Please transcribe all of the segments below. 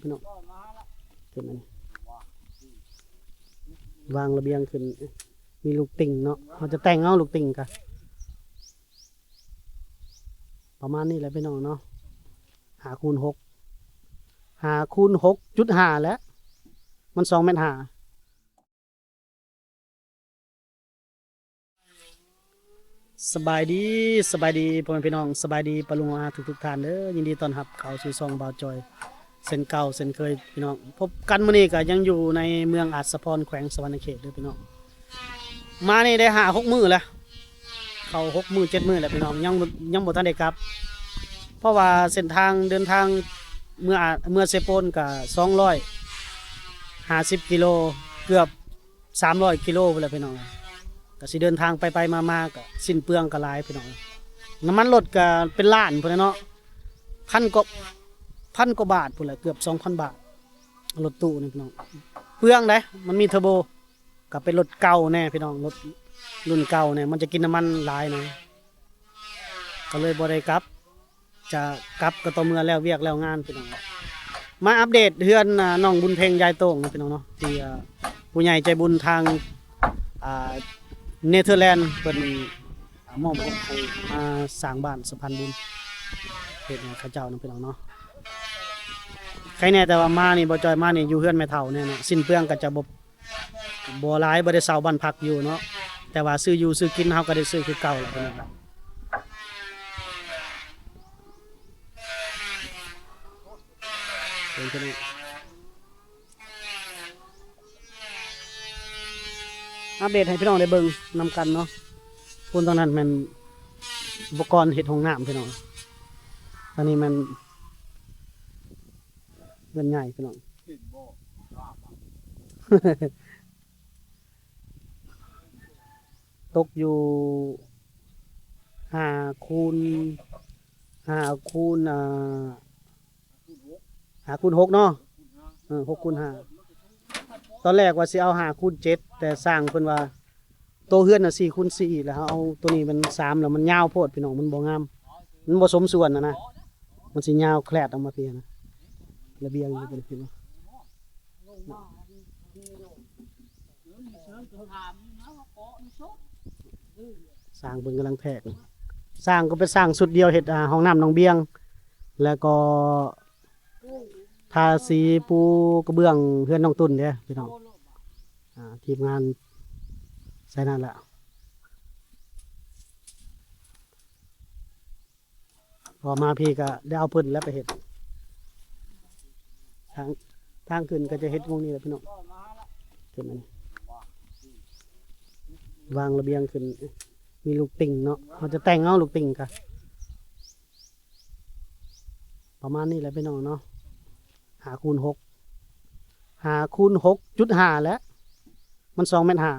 ພີ່ນ້ອງ ຂຶ້ນອັນນີ້ ວາງລະບຽງຂຶ້ນ ມີລູກຕິ່ງເນາະ ເຮົາຈະແຕ່ງເອົາລູກຕິ່ງກະ ປະມານນີ້ແຫຼະພີ່ນ້ອງເນາະ ຫ້າຄູນຫົກ ຫ້າຄູນຫົກຈຸດຫ້າແຫຼະ ມັນສອງແມັດຫ້າ. ສະບາຍດີ ສະບາຍດີພໍ່ແມ່ພີ່ນ້ອງ ສະບາຍດີປ້າລຸງອາທຸກໆທ່ານເດີ ຍິນດີຕ້ອນຮັບເຂົ້າສູ່ຊ່ອງບ່າວຈອຍ ເຊັ່ນເກົ່າເຊັ່ນເຄີຍພີ່ນ້ອງ ພົບກັນມື້ນີ້ກະຍັງຢູ່ໃນເມືອງອາດສະພອນ ແຂວງສະຫວັນນະເຂດເດີພີ່ນ້ອງ ມານີ້ໄດ້ຫ້າຫົກມື້ແລ້ວ ເຂົ້າຫົກມື້ເຈັດມື້ແລ້ວພີ່ນ້ອງ ຍັງ ຍັງບໍ່ທັນໄດ້ກັບ ເພາະວ່າເສັ້ນທາງເດີນທາງເມືອອາດ ເມືອເຊໂປນກະສອງຮ້ອຍຫ້າສິບກິໂລ ເກືອບ ສາມຮ້ອຍກິໂລພຸ້ນແຫຼະພີ່ນ້ອງ ກະຊິເດີນທາງໄປໆມາໆ ກະສິ້ນເປືອງກະຫຼາຍພີ່ນ້ອງ ນ້ຳມັນລົດກະເປັນລ້ານພຸ້ນແຫຼະເນາະ ພັນກວ່າ ພັນກວ່າບາດພຸ້ນແຫຼະ ເກືອບສອງພັນບາດ ລົດຕູ້ນີ້ພີ່ນ້ອງ ເປືອງໃດ໋ ມັນມີເທີໂບ ກະເປັນລົດເກົ່າແດ່ພີ່ນ້ອງ ລົດລຸ້ນເກົ່າແດ່ ມັນຈະກິນນ້ຳມັນຫຼາຍນະ ກະເລີຍບໍ່ໄດ້ກັບ ຈະກັບກໍຕໍ່ເມື່ອແລ້ວວຽກແລ້ວງານພີ່ນ້ອງ ມາອັບເດດເຮືອນ ອາ ນ້ອງບຸນເພັງ ຍາຍໂຕ້ງ ພີ່ນ້ອງເນາະ ທີ່ ອາ ຜູ້ໃຫຍ່ໃຈບຸນທາງ ອາ ເນເທີແລນ ເພິ່ນ ອາ ມອບໃຫ້ ມາສ້າງບ້ານສະພານບຸນ ເຮັດໃຫ້ເຂົາເຈົ້ານຳພີ່ນ້ອງເນາະ ໃຄແນ່ ແຕ່ວ່າມານີ້ ບໍ່ຈ່ອຍມານີ້ ຢູ່ເຮືອນແມ່ເຖົ້າແນ່ເນາະ ສິ້ນເປືອງກໍຈະບໍ່ ບໍ່ຫຼາຍ ບໍ່ໄດ້ເຊົ່າບ້ານພັກຢູ່ເນາະ ແຕ່ວ່າຊື້ຢູ່ຊື້ກິນເຮົາກໍໄດ້ຊື້ຄືເກົ່າແຫຼະພີ່ນ້ອງ ເບິ່ງພີ່ນ້ອງ ອັບເດດໃຫ້ພີ່ນ້ອງໄດ້ເບິ່ງນຳກັນເນາະ ພຸ້ນທາງນັ້ນແມ່ນອຸປະກອນເຮັດຫ້ອງນ້ຳພີ່ນ້ອງ ອັນນີ້ແມ່ນ ເຮືອນໃຫຍ່ພີ່ນ້ອງ ຕົກຢູ່ຫ້າຄູນ ຫ້າຄູນ ອ່າ ຫ້າຄູນຫົກເນາະ ເອີ ຫົກຄູນຫ້າ ຕອນແລກວ່າຊິເອົາຫ້າຄູນເຈັດ ແຕ່ຊ່າງເພິ່ນວ່າ ໂຕເຮືອນນະສີ່ຄູນສີ່ ແລ້ວເຮົາເອົາໂຕນີ້ມັນສາມ ແລ້ວມັນຍາວໂພດພີ່ນ້ອງ ມັນບໍ່ງາມ ມັນບໍ່ສົມສ່ວນນະນະ ມັນຊິຍາວແຄລດອອກມາພີ້ນະ ລະບຽງຢູ່ພຸ້ນພີ່ນ້ອງ ຊ່າງເພິ່ນກຳລັງແທກ ຊ່າງກໍໄປສ້າງຊຸດດຽວເຮັດ ອ່າ ຫ້ອງນ້ຳໜອງບຽງ ແລ້ວກໍ ທາສີປູກະເບື້ອງເຮືອນນ້ອງຕຸ່ນເດ້ພີ່ນ້ອງ ອາ ທີມງານໃສ່ນັ້ນແຫຼະ ພໍມາພີ້ກະໄດ້ເອົາເພິ່ນແລ້ວໄປເຮັດ ທາງ ທາງຂຶ້ນກໍຈະເຮັດໝ່ອງນີ້ແຫຼະພີ່ນ້ອງ ຂຶ້ນອັນນີ້ ວາງລະບຽງຂຶ້ນ ມີລູກຕິ່ງເນາະ ເຮົາຈະແຕ່ງເອົາລູກຕິ່ງກະ ປະມານນີ້ແຫຼະພີ່ນ້ອງເນາະ ຫ້າຄູນຫົກ ຫ້າຄູນຫົກຈຸດຫ້າແຫຼະ ມັນສອງແມັດຫ້າ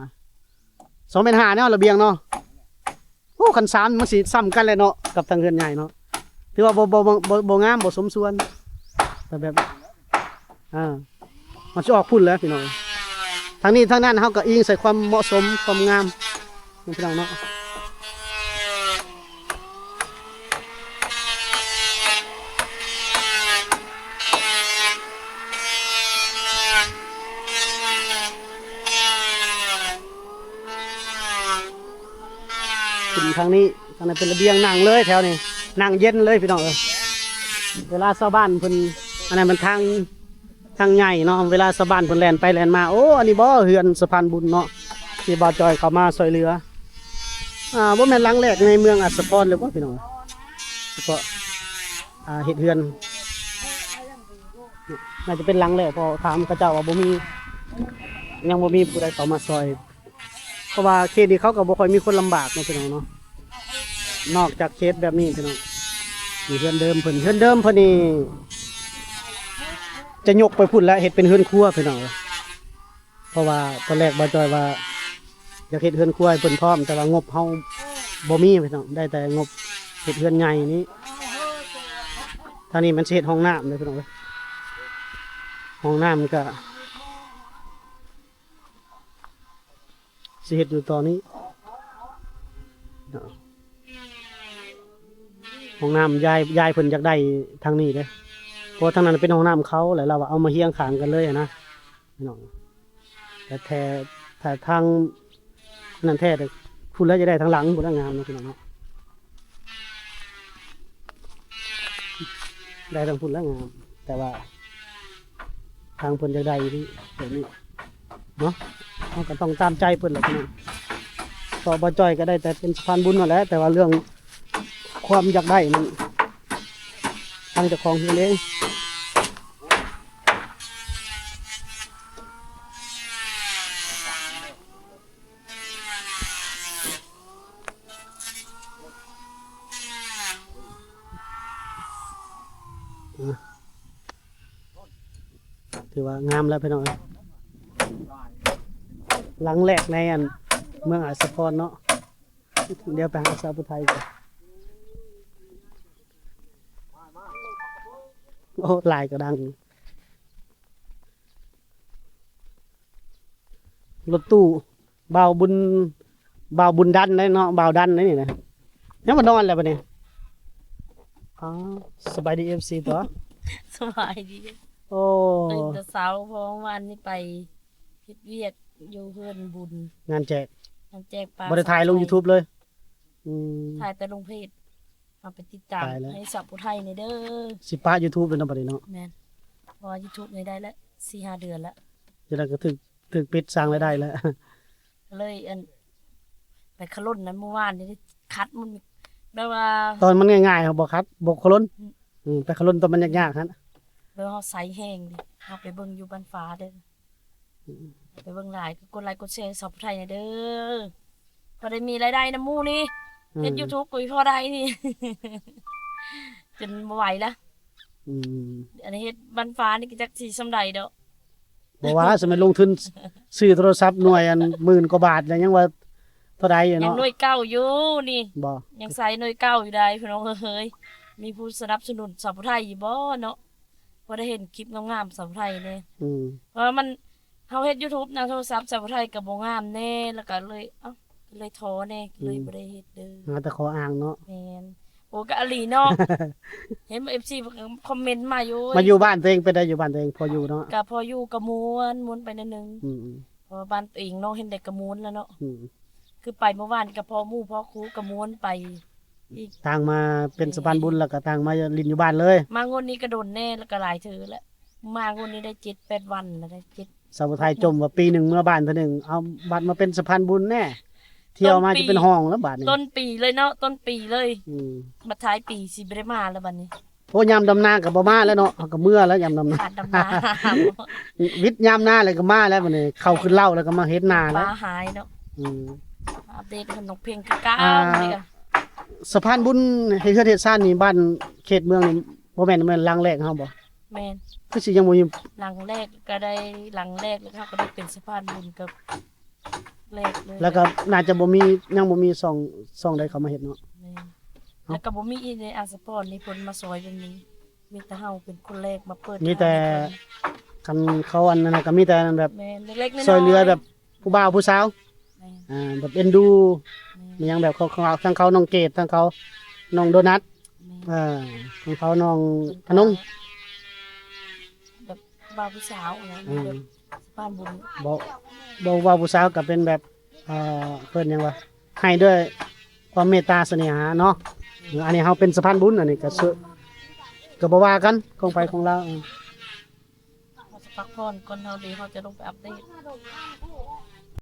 ສອງແມັດຫ້າເນາະ ລະບຽງເນາະ ໂອ້ ຄັນສາມມັນຊິສ່ຳກັນແຫຼະເນາະ ກັບທາງເຮືອນໃຫຍ່ເນາະ ຖືວ່າບໍ່ ບໍ່ ບໍ່ ບໍ່ ບໍ່ງາມ ບໍ່ສົມສ່ວນ ແຕ່ແບບ ອ່າ ມັນຊິອອກພຸ້ນແຫຼະພີ່ນ້ອງ ທາງນີ້ທາງນັ້ນເຮົາກໍອີງໃສ່ຄວາມເໝາະສົມ ຄວາມງາມ ພີ່ນ້ອງເນາະ ຂຶ້ນທາງນີ້ ທາງນັ້ນເປັນລະບຽງ ນັ່ງເລີຍແຖວນີ້ ນັ່ງເຢັນເລີຍພີ່ນ້ອງເອີຍ ເວລາຊາວບ້ານເພິ່ນ ອັນນັ້ນມັນທາງ ທາງໃຫຍ່ເນາະ ເວລາຊາວບ້ານເພິ່ນແລ່ນໄປແລ່ນມາ ໂອ້ ອັນນີ້ບໍ່ ເຮືອນສະພານບຸນເນາະ ທີ່ບ່າວຈອຍເຂົ້າມາຊ່ວຍເຫຼືອ ອ່າ ບໍ່ແມ່ນຫຼັງແລກໃນເມືອງອາດສະພອນເລີຍບໍ່ພີ່ນ້ອງ ສະເພາະ ອ່າ ເຮັດເຮືອນ ໜ້າຈະເປັນຫຼັງແລກ ເພາະຖາມເຂົາເຈົ້າວ່າບໍ່ມີ ຍັງບໍ່ມີຜູ້ໃດເຂົ້າມາຊ່ອຍ ເພາະວ່າເຂດນີ້ເຂົາກໍບໍ່ຄ່ອຍມີຄົນລຳບາກເນາະພີ່ນ້ອງເນາະ ນອກຈາກເຂດແບບນີ້ພີ່ນ້ອງ ນີ້ເຮືອນເດີມເພິ່ນ ເຮືອນເດີມເພິ່ນນີ້ຈະຍົກໄປພຸ້ນແລ້ວ ເຮັດເປັນເຮືອນຄົວພີ່ນ້ອງເອີຍ ເພາະວ່າຕອນແລກບ່າວຈອຍວ່າຢາກເຮັດເຮືອນຄົວໃຫ້ເພິ່ນພ້ອມ ແຕ່ວ່າງົບເຮົາບໍ່ມີພີ່ນ້ອງ ໄດ້ແຕ່ງົບເຮັດເຮືອນໃຫຍ່ນີ້ ທາງນີ້ມັນຊິເຮັດຫ້ອງນ້ຳເດີພີ່ນ້ອງເອີຍ ຫ້ອງນ້ຳກໍ ຊິເຮັດຢູ່ຕໍ່ນີ້ ຫ້ອງນ້ຳ ຍາຍ ຍາຍເພິ່ນຢາກໄດ້ທາງນີ້ເດ້ ພາະວ່າທາງນັ້ນເປັນຫ້ອງນ້ຳເຂົາ ແລ້ວລາວວ່າເອົາມາຮຽງຂ້າງກັນເລີຍຫັ້ນນະ ພີ່ນ້ອງ. ແຕ່ແທ້ ຖ້າທາງນັ້ນແທ້ ແຕ່ພຸ້ນແຫຼະ ຈະໄດ້ທາງຫຼັງພຸ້ນລະງາມເນາະ ພີ່ນ້ອງເນາະ. ໄດ້ທາງພຸ້ນລະງາມ ແຕ່ວ່າທາງເພິ່ນຢາກໄດ້ຢູ່ນີ້ ແບບນີ້ເນາະ ເຮົາກໍຕ້ອງຕາມໃຈເພິ່ນແຫຼະ ພີ່ນ້ອງ. ເພາະບໍ່ຈ້ອຍກໍໄດ້ແຕ່ເປັນສະພານບຸນນັ້ນແຫຼະ ແຕ່ວ່າເລື່ອງຄວາມຢາກໄດ້ນັ້ນ ທາງເຈົ້າຂອງເຮືອນເອງ. ອ່ະ ຖືວ່າງາມແລ້ວພີ່ນ້ອງເອີຍ ຫຼັງແລກໃນອັນເມືອງອາດສະພອນເນາະ. ດຽວໄປຫາສາວຜູ້ໄທກ່ອນ. ໂອ້ ຫຼາຍກະດັງ. ລົດຕູ້ບ່າວບຸນ ບ່າວບຸນດັນເດ້ເນາະ ບ່າວດັນເດ້ນີ້ນະ. ຍັງບໍ່ນອນແລ້ວບັດນີ້. ອ້າວ ສະບາຍດີ ເອັຟຊີ ຕົວະ. ສະບາຍດີ. ໂອ້ ຕື່ນແຕ່ເຊົ້າ ເພາະວ່າວານນີ້ໄປເຮັດວຽກຢູ່ເຮືອນບຸນ ງານແຈກ ງານແຈກປາ. ບໍ່ໄດ້ຖ່າຍລົງ YouTube ເລີຍ. ອືມ ຖ່າຍແຕ່ລົງເພຈ. ເອົາໄປຕິດຕາມໃຫ້ສາວຜູ້ໄທແດ່ເດີ. ຊິປະ YouTube ເລີຍເນາະບັດນີ້ເນາະ. ແມ່ນ ເພາະວ່າ YouTube ນີ້ໄດ້ແລ້ວສີ່ຫ້າເດືອນແລ້ວ ຈັ່ງໃດກໍຖືກ ຖືກປິດສ້າງລາຍໄດ້ແລ້ວ. ກໍເລີຍອັນ ໄປຂະຫຼົ່ນນັ້ນມື້ວານນີ້ ຂັດມັນແບບວ່າ ຕອນມັນງ່າຍໆ ເຮົາບໍ່ຂັດ ບໍ່ຂະຫຼົ່ນ. ອືມ ອືມ ໄປຂະຫຼົ່ນຕອນມັນຍາກໆຫັ້ນ ແບບເຮົາໃສ່ແຮງເດ ເຮົາໄປເບິ່ງຢູ່ບ້ານຟ້າເດີ. ໄປເບິ່ງຫຼາຍ ກົດໄລກົດແຊໃຫ້ສາວຜູ້ໄທແດ່ເດີ ພໍໄດ້ມີລາຍໄດ້ນຳໝູ່ນີ້. ເຮັດ YouTube ກໍພໍໄດ້ນີ້ ຈົນບໍ່ໄຫວລະ. ອືມ ອັນເຮັດບັ້ນຟ້ານີ້ກໍຈັກຊິສ່ຳໃດດອກ. ບໍ່ວ່າ ສະແມ່ນລົງທຶນຊື້ໂທລະສັບໜ່ວຍອັນໝື່ນກວ່າບາດ ແລ້ວຍັງວ່າເທົ່າໃດຢູ່ເນາະ. ຍັງໜ່ວຍເກົ່າຢູ່ນີ້. ບໍ່ ຍັງໃຊ້ໜ່ວຍເກົ່າຢູ່ໃດ໋ ພີ່ນ້ອງເອີຍ. ມີຜູ້ສະໜັບສະໜູນສາວຜູ້ໄທຢູ່ບໍ່ເນາະ? ພໍໄດ້ເຫັນຄລິບງາມໆສາວໄທແດ່. ອືມ ເພາະວ່າມັນ ເຮົາເຮັດ YouTube ນຳໂທລະສັບສາວໄທກໍບໍ່ງາມແດ່ ແລ້ວກໍເລີຍ ເອົ້າ ເລີຍທໍ້ແດ່ ເລີຍ ອືມ ບໍ່ໄດ້ເຮັດເດີ. ຫາແຕ່ຂໍ້ອ້າງເນາະ. ແມ່ນ. ໂອ້ ກໍອີ່ຫຼີເນາະ ເຫັນເອັຟຊີຄອມເມັນມາຢູ່. ມາຢູ່ບ້ານຕົວເອງເປັນໃດ? ຢູ່ບ້ານຕົວເອງພໍຢູ່ເນາະ. ກໍພໍຢູ່ ກໍມ່ວນ ມ່ວນໄປໜ້ອຍໜຶ່ງ. ອືມ ເພາະວ່າບ້ານຕົວເອງເນາະ ເຫັນແດດກໍມ່ວນແລ້ວເນາະ. ອືມ ຄືໄປມື້ວານກໍພໍໝູ່ພໍຄູ່ກໍມ່ວນໄປອີກ. ຕ່າງມາເປັນ ແມ່ນ ສະພານບຸນ ແລ້ວກໍຕ່າງມາຫຼິ້ນຢູ່ບ້ານເລີຍ. ມາງວດນີ້ກໍດົນແດ່ ແລ້ວກໍຫຼາຍເທື່ອແລ້ວ. ມາງວດນີ້ໄດ້ເຈັດແປດວັນແລ້ວ ໄດ້ເຈັດ. ສາວຜູ້ໄທຈົ່ມວ່າປີໜຶ່ງເມືອບ້ານເທື່ອໜຶ່ງ ເອົາບັດມາເປັນສະພານບຸນແດ່. ທ່ຽວມາຈະເປັນຫ້ອງແລ້ວບາດນີ້. ຕົ້ນປີເລີຍເນາະ ຕົ້ນປີເລີຍ. ອືມ ບັດທ້າຍປີຊິບໍ່ໄດ້ມາແລ້ວບັດນີ້. ໂອ້ ຍາມດຳນາກໍບໍ່ມາແລ້ວເນາະ ເຮົາກໍເມືອແລ້ວຍາມດຳນາ. ດຳນາ ວິດຍາມນາແລ້ວກໍມາແລ້ວບັດນີ້ ເຂົ້າຂຶ້ນເລົ້າແລ້ວກໍມາເຮັດນາແລ້ວ. ປາຫາຍເນາະ. ອືມ ອັບເດດເພິ່ນນ້ອງເພັງຄືເກົ່າ. ອ່າ ນີ້ກໍ ສະພານບຸນເຮັດເຮືອນເຮັດຊານນີ້ ບ້ານເຂດເມືອງນີ້ ບໍ່ແມ່ນ ແມ່ນຫຼັງແລກເຮົາບໍ່? ແມ່ນ. ຄືຊິຍັງບໍ່ມີ ຫຼັງແລກກໍໄດ້ ຫຼັງແລກ ແລ້ວເຮົາກໍໄດ້ເປັນສະພານບຸນກັບ ແລກເລີຍ ແລ້ວກໍໜ້າຈະບໍ່ມີ ຍັງບໍ່ມີຊ່ອງ ຊ່ອງໃດເຂົ້າມາເຮັດເນາະ. ແມ່ນ. ເອົ້າ ແລ້ວກໍບໍ່ມີອີກໃນອາດສະພອນນີ້ເພິ່ນມາຊ່ອຍແບບນີ້ ມີແຕ່ເຮົາເປັນຄົນແລກມາເປີດ ມີແຕ່ ທາງໃຫ້ເພິ່ນ. ຄັນເຂົາອັນນັ້ນນະ ກໍມີແຕ່ແບບ ແມ່ນ ເລັກໆນ້ອຍໆ ຊ່ອຍເຫຼືອແບບຜູ້ບ່າວຜູ້ສາວ. ແມ່ນ. ອ່າ ແບບເອັນດູ. ແມ່ນ. ມີຫຍັງແບບເຂົາ ເຂົາ ທາງເຂົານ້ອງເກດ ທາງເຂົານ້ອງໂດນັດ. ແມ່ນ. ເອີ ທາງເຂົານ້ອງ ເພິ່ນ ທະນົງ ແບບບ່າວຜູ້ສາວນະ. ອືມ ແບບ ສະພານບຸນ ບໍ່ ບໍ່ວ່າຜູ້ສາວກໍເປັນແບບ ເອີ ເອີ້ນຫຍັງວະ ໃຫ້ດ້ວຍຄວາມເມດຕາສະເໜ່ຫາເນາະ. ອືມ ອັນນີ້ເຮົາເປັນສະພານບຸນ ອັນນີ້ກໍ ກໍບໍ່ວ່າກັນ ຂອງໃຜຂອງລາວ. ເຮົາຈະພັກຜ່ອນກ່ອນ ເຮົາເດ ເຮົາຈະລົງໄປອັບເດດ.